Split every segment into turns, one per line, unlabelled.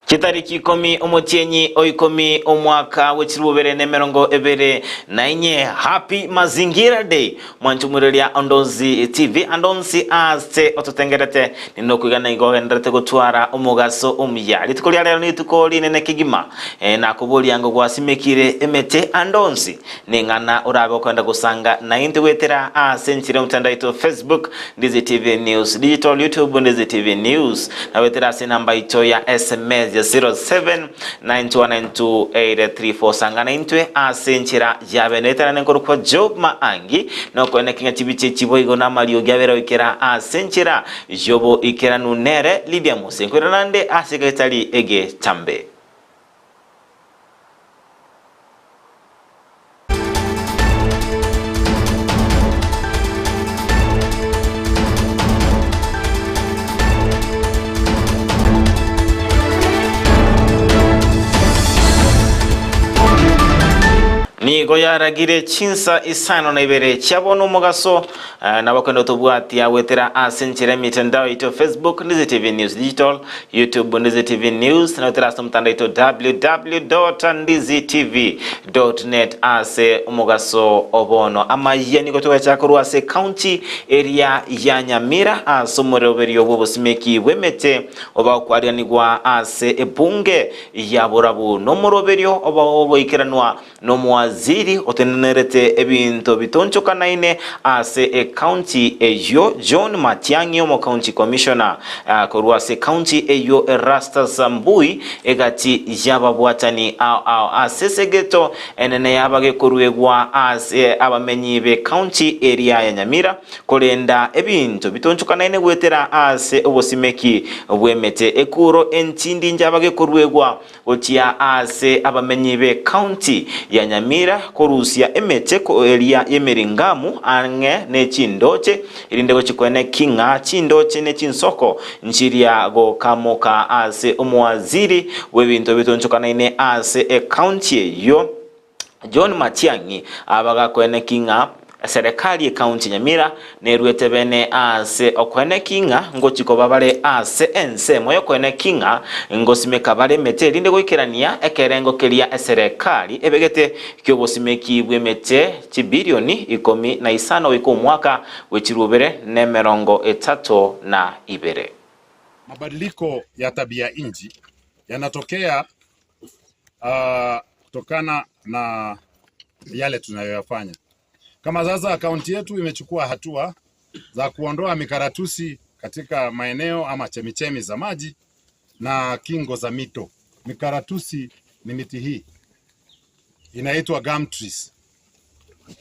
Chitariki ikomi omotienyi o ikomi omwaka bwe chilifu bibere na emerongo ebere na inye. Happy Mazingira Day, mwancho mwereria Ondonsi TV andonsi ase ototengerete ninokwigana igo ogenderete gotwara omogaso omuya. Rituko ria rero nituko rinene kegima e, nakoboria ngo gwasimekire emete andonsi ning'ana orabe okwenda gosanga naintwe goetera ase enchera y'omotandao oito Facebook Ndizi TV News Digital, YouTube Ndizi TV News, na goetera ase enamba ito ya SMS ya 0792928834. Sanga naintwe ase enchera ya bene eterane nkorokwa Job Maangi nokoene king'a chibicha echi boigo na amariogi abere goikera ase enchera y'oboikeranu nere Lydia Mose nkoirana nde ase egetari egetambe. Nigo yaragire chinsa isano na ibere chia bono omogaso, nabo kende otobwatia goetera ase enchera emitandao yaito Facebook, Ndizi TV News Digital, YouTube Ndizi TV News, na goetera ase omotandao oito www.ndizitv.net ase omogaso o bono. Amayia nigo togacha korwa ase ekaunti eria ya Nyamira ase omoreoberio bw'obosimeki bw'emete obagokwarianigwa ase ebunge ya borabu nomoroberio obagoikeranwa Nomowaziri otenenerete ebinto bitonchokanaine ase ecounty eyio John Matiang'i omocounty commissioner korwa ase ecounty eyio Erastus Mbui egati y'ababwatani ao ao ase esegeto enene y'abagekoruegwa ase abamenyi b'ecounty eria ya Nyamira korenda ebinto bitonchokanaine goetera ase obosimeki bw'emete ekuro entindi njabagekoruegwa Gochia aase abamenyi b'ecounty ya Nyamira korusia emete eria y'emeringamu ang'e ne chindooche, erinde gochia koeneki ng'a chindooche ne chinsoko nchiria gokamoka ase omowaziri bw'ebinto bitonchokanaine ase ecounty eyio. John Matiang'i abagakoeneki ng'a eserekari y'ecounty ya Nyamira neruete bene ase okoeneki ng'a ngochi koba bare ase ensemo y'okoeneki ng'a ngosimeka bare emete erinde goikerania ekerengo keria eserekari ebegete ki'obosimeki bw'emete chibilioni 15 goika omwaka bw'echirubere nemerongo etato na ibere.
Mabadiliko ya tabia nchi yanatokea kutokana na yale tunayoyafanya. Kama sasa kaunti yetu imechukua hatua za kuondoa mikaratusi katika maeneo ama chemichemi za maji na kingo za mito. Mikaratusi ni miti hii inaitwa gum trees.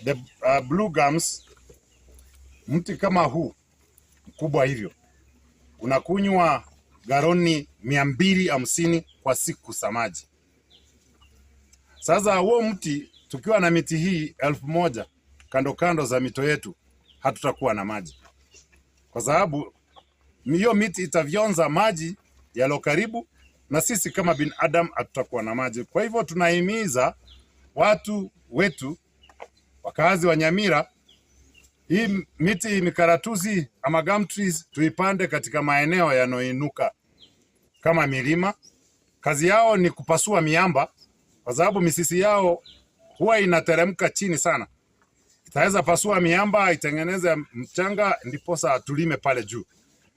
The blue gums, mti kama huu mkubwa hivyo unakunywa galoni 250 kwa siku za maji. Sasa huo mti tukiwa na miti hii 1000 kando kando za mito yetu hatutakuwa na maji, kwa sababu hiyo miti itavyonza maji yalo karibu na sisi kama binadamu hatutakuwa na maji. Kwa hivyo tunahimiza watu wetu wakazi wa Nyamira, hii miti mikaratusi ama gum trees tuipande katika maeneo yanayoinuka kama milima. Kazi yao ni kupasua miamba, kwa sababu misisi yao huwa inateremka chini sana. Itaweza pasua miamba itengeneze mchanga, ndiposa tulime pale juu.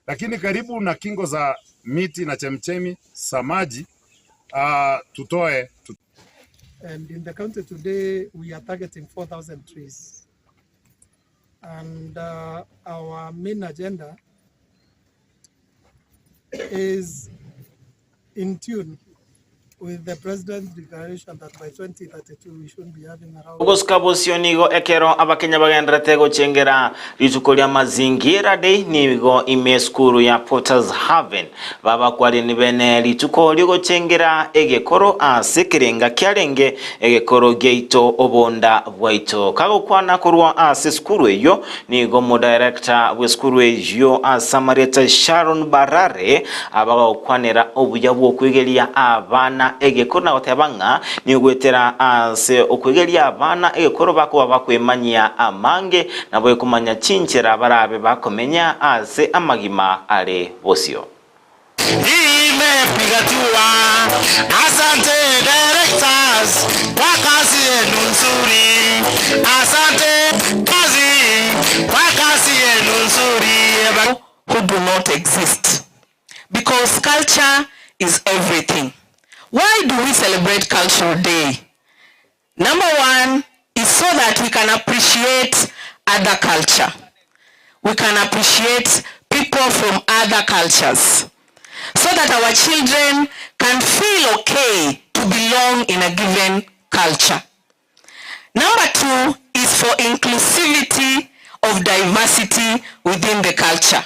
Lakini karibu na kingo za miti na chemchemi za maji tutoe
And in the county today, we are targeting 4,000 trees. And our main agenda is in tune with the president's declaration that by 2032 we should be having around.
Ogosika bosio nigo ekero abakenya bagenderete gochengera rituko ria Mazingira Day nigo ime esukuru ya Potters Haven babakwarire bene rituko riogochengera egekoro ase ekerenga kiarenge egekoro giaito obonda bwaito. Kagokwana korwa ase esukuru eyio nigo omodirector bw'esukuru eyio ase amarieta Sharon Barare abagokwanera obuya bw'okwegeria abana egekoro na goteba ng'a nigo goetera ase okwegeria abana egekoro bakoba bakwemanyia amange nabo ekomanya chinchera barabe bakomenya ase amagima are bosio.
Imepiga tua. Asante directors kwa kazi yenu nzuri. Asante kazi kwa kazi yenu nzuri.
Who do not exist. Because culture is everything. Why do we celebrate Cultural Day? Number one is so that we can appreciate other culture. We can appreciate people from other cultures. So that our children can feel okay to belong in a given culture. Number two is for inclusivity of diversity within the culture.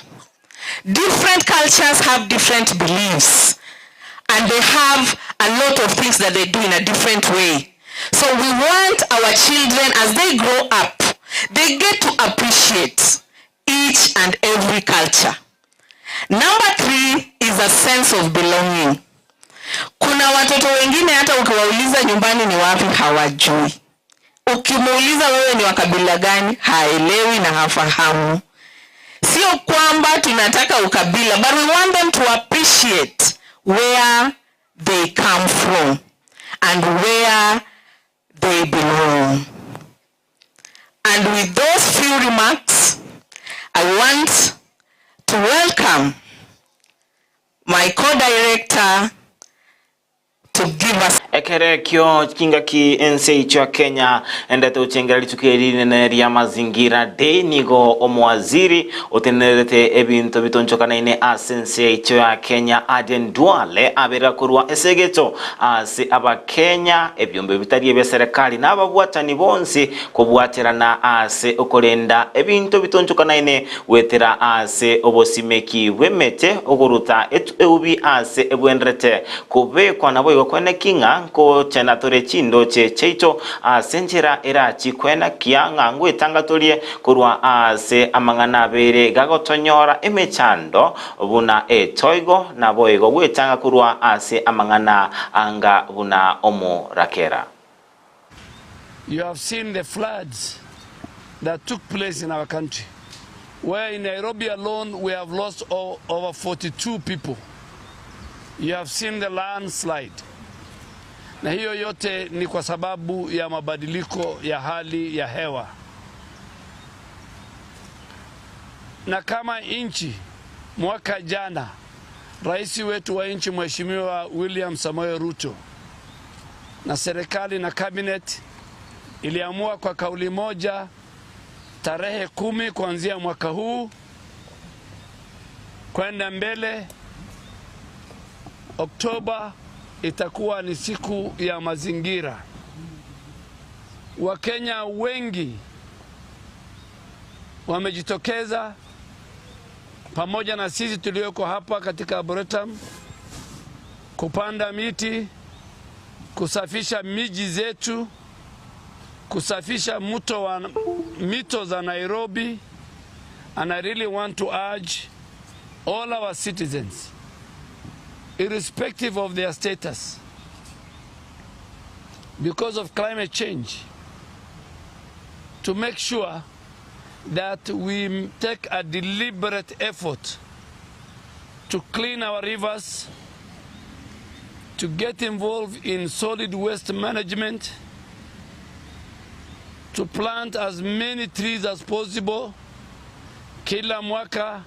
Different cultures have different beliefs and they have a lot of things that they do in a different way. So we want our children, as they grow up, they get to appreciate each and every culture. Number three is a sense of belonging. Kuna watoto wengine hata ukiwauliza nyumbani ni wapi, hawajui. Ukimuuliza wewe ni wa kabila gani, haelewi na hafahamu. Sio kwamba tunataka ukabila, but we want them to appreciate where they come from and where they belong. And with those few remarks, I want to welcome my co-director to give us
Ekerekio kingaki ense icho Kenya endete uchengera rituko rinene ria Mazingira Day, nigo omwaziri otenerete ebinto bitonchokanaine ase ense icho ya Kenya, Aden Duale, abera korwa esegeto ase abakenya, ebyombe bitari ebya serikali n'ababwatani bonsi kobwaterana ase okorenda ebinto bitonchokanaine wetera ase obosimeki bw'emete ogoruta eubi ase ebwenderete kubekwa nabo igo kwene king'a nkochena tore chindoche cheito ase enchera erachi kwena kia ng'a ngwetanga torie korwa ase amang'ana abere gagotonyora emechando buna etoigo nabo igo gwetanga korwa ase amang'ana anga buna omorakera.
You have seen the floods that took place in our country, where in Nairobi alone we have lost over 42 people. You have seen the landslide. Na hiyo yote ni kwa sababu ya mabadiliko ya hali ya hewa. Na kama nchi, mwaka jana, rais wetu wa nchi Mheshimiwa William Samoei Ruto na serikali na cabinet iliamua kwa kauli moja tarehe 10 kuanzia mwaka huu kwenda mbele, Oktoba itakuwa ni siku ya mazingira. Wakenya wengi wamejitokeza pamoja na sisi tulioko hapa katika Arboretum kupanda miti, kusafisha miji zetu, kusafisha mito za Nairobi. And I really want to urge all our citizens, irrespective of their status, because of climate change, to make sure that we take a deliberate effort to clean our rivers, to get involved in solid waste management, to plant as many trees as possible. Kila mwaka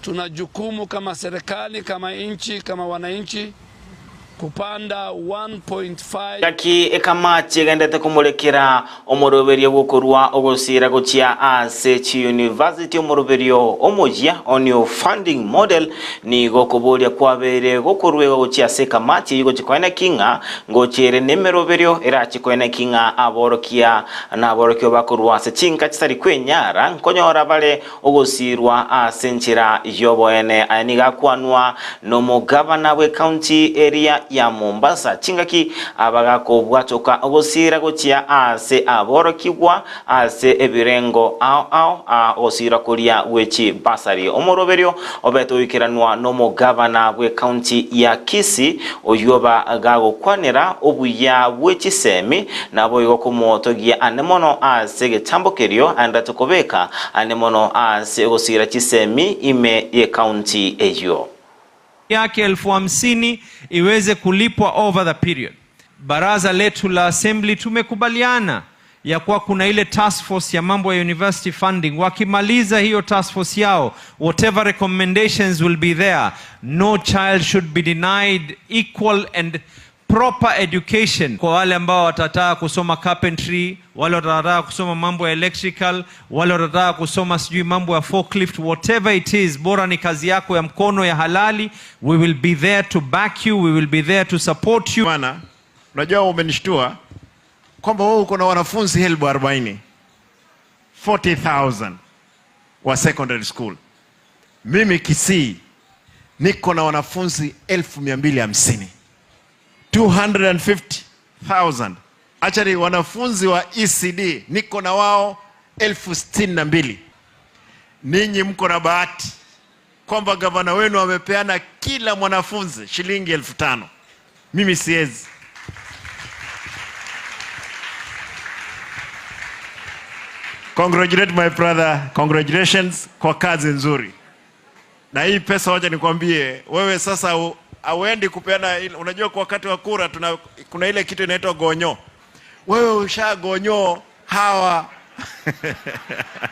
tuna jukumu kama serikali, kama nchi, kama wananchi kupanda 1.5.
Gaki ekamachi egendete kumurekera omuroberio gukorwa ogosira gochia ase chi university omuroberio omojia on your funding model nigo koboria kwabere gokorwega gochia ase kamachi igo chikoena king'a ngochere nemeroberio erachi koena king'a aborokia na aborokio bakorwa ase chinka chisari kwenyara nkonyora bare ogosirwa ase nchira yoboene. Aya nigakwanwa nomogavana bwe county area ya Mombasa chingaki abagakobwatoka ogosira gochia ase aborokigwa ase ebirengo ao ao ogosira kuria gwechi basari omoroberio obeto oikeranwa nomogavana bwe county ya Kisii oyoba gagokwanera obuya bwechisemi nabo igo komotogia ane mono ase getambokerio anda tokobeka ane mono ase ogosira chisemi ime ye county eyo.
Yake 50,000 iweze kulipwa over the period. Baraza letu la assembly tumekubaliana ya kuwa kuna ile task force ya mambo ya university funding. Wakimaliza hiyo task force yao, whatever recommendations will be there, no child should be denied equal and proper education. Kwa wale ambao watataka kusoma carpentry, wale watataka kusoma mambo ya electrical, wale watataka kusoma sijui mambo ya forklift, whatever it is, bora ni kazi yako ya mkono ya halali, we will be there to back you, we will be there to support you.
Maana unajua umenishtua kwamba wewe uko na wanafunzi 40,000, 40,000 wa secondary school. Mimi Kisii niko na wanafunzi 250,000, 250,000. Actually wanafunzi wa ECD niko na wao 62,000. Ninyi mko na bahati kwamba gavana wenu amepeana kila mwanafunzi shilingi 5,000. Mimi siwezi. Congratulate my brother, congratulations kwa kazi nzuri. Na hii pesa wacha nikwambie, wewe sasa hauendi kupeana, unajua kwa wakati wa kura kuna ile kitu inaitwa gonyo. Wewe ushagonyo hawa.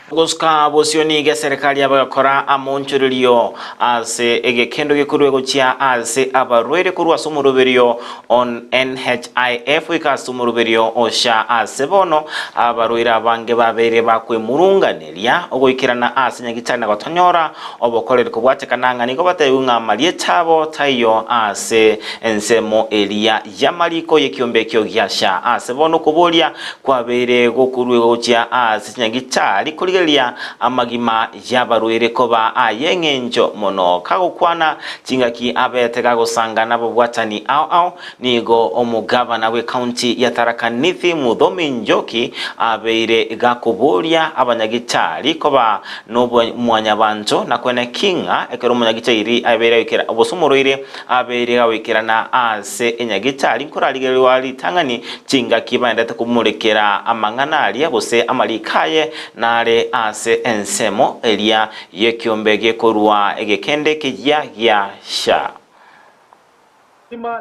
Guska bosioniga serikali abakora amonchorio ase egekendo gikurwe gochia ase abarwere kurwa sumuruberio on NHIF ikasumuruberio osha ase bono abarwere abange babere bakwe murunganeria ogoikirana ase nyagitana gotonyora obokorere kobwatekana nigo bateyu ng'amarie tabo tayo ase ensemo eria yamariko yekiombe kyo gyasha ase bono kuboria kwabere gokurwe gochia ase nyagitari kurigeria amagima yabarwere koba ayeng'enjo mono kagokwana chingaki abete kagosanga nabo bwatani au au nigo omugavana we county ya Tharaka Nithi Muthomi Njoki abeire gakuboria abanyagitari koba nobo mwanyabanto na kwene kinga ekero munyagitari abeire wikira obosomoroire abeire gawikirana ase enyagitari nkorarigerwa litangani chingaki baendete kumurekera amang'ana aria gose amarikaye nare ase ensemo eria yekiombe gekorwa egekende kijia gya sha.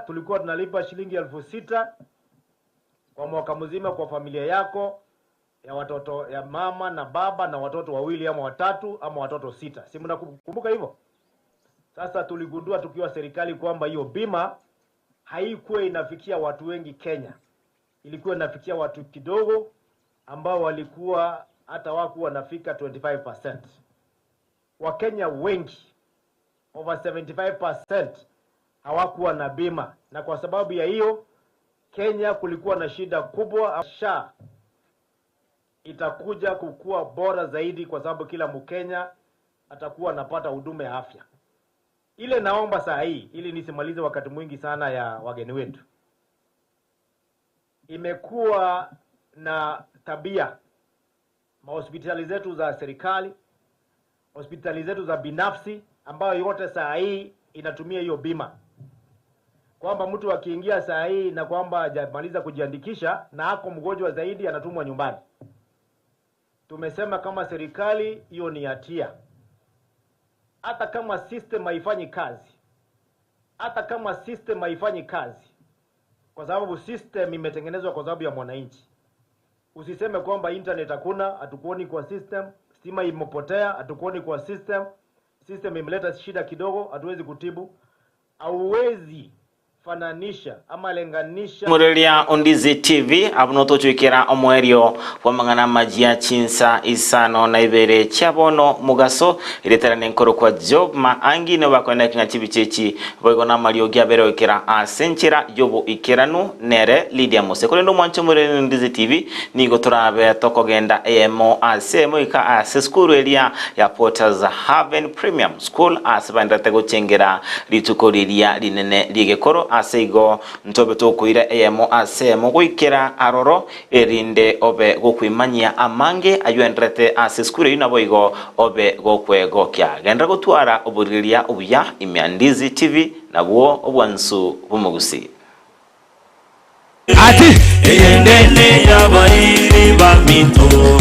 Tulikuwa tunalipa shilingi 6,000 kwa mwaka mzima kwa familia yako ya watoto ya mama na baba na watoto wawili ama watatu ama watoto 6. Si mnakumbuka hivyo? Sasa tuligundua tukiwa serikali kwamba hiyo bima haikuwa inafikia watu wengi Kenya. Ilikuwa inafikia watu kidogo ambao walikuwa hata waku wanafika 25%. Wakenya wengi over 75% hawakuwa na bima, na kwa sababu ya hiyo Kenya kulikuwa na shida kubwa. SHA itakuja kukua bora zaidi kwa sababu kila Mkenya atakuwa anapata huduma ya afya. Ile naomba saa hii ili nisimalize wakati mwingi sana ya wageni wetu. Imekuwa na tabia mahospitali zetu za serikali, hospitali zetu za binafsi ambayo yote saa hii inatumia hiyo bima, kwamba mtu akiingia saa hii na kwamba hajamaliza kujiandikisha na ako mgonjwa zaidi anatumwa nyumbani. Tumesema kama serikali hiyo ni hatia. Hata kama system haifanyi kazi, hata kama system haifanyi kazi, kwa sababu system imetengenezwa kwa sababu ya mwananchi. Usiseme kwamba internet hakuna, hatukuoni kwa system, stima imepotea, hatukuoni kwa system, system imeleta shida kidogo, hatuwezi kutibu. Hauwezi fananisha ama lenganisha.
Murelia Ondizi TV abuno tochwikera omwerio bwamang'ana majia chinsa isano na ibere chiabono mugaso iretera nenkoro kwa Job Maangi no bakwenda kinga chibichechi boigo na malio giabere okera asenchera yobo ikeranu nere Lydia Mose kolendo mwancho Murelia Ondizi TV nigo turabe tokogenda emo ase moika ase skuru elia ya Porters Haven Premium School ase bandate gochengera rituko liria linene ligekoro aseigo ntobe tokuira eyemo asemo goikera aroro erinde obe gokwimanyia amange ayuendrete ase skuru ino boigo obe gokwegokia genda gotwara oburiria obuya Imyandizi TV nabwo obwansu bumugusi
ati eyendene yabairi bamito.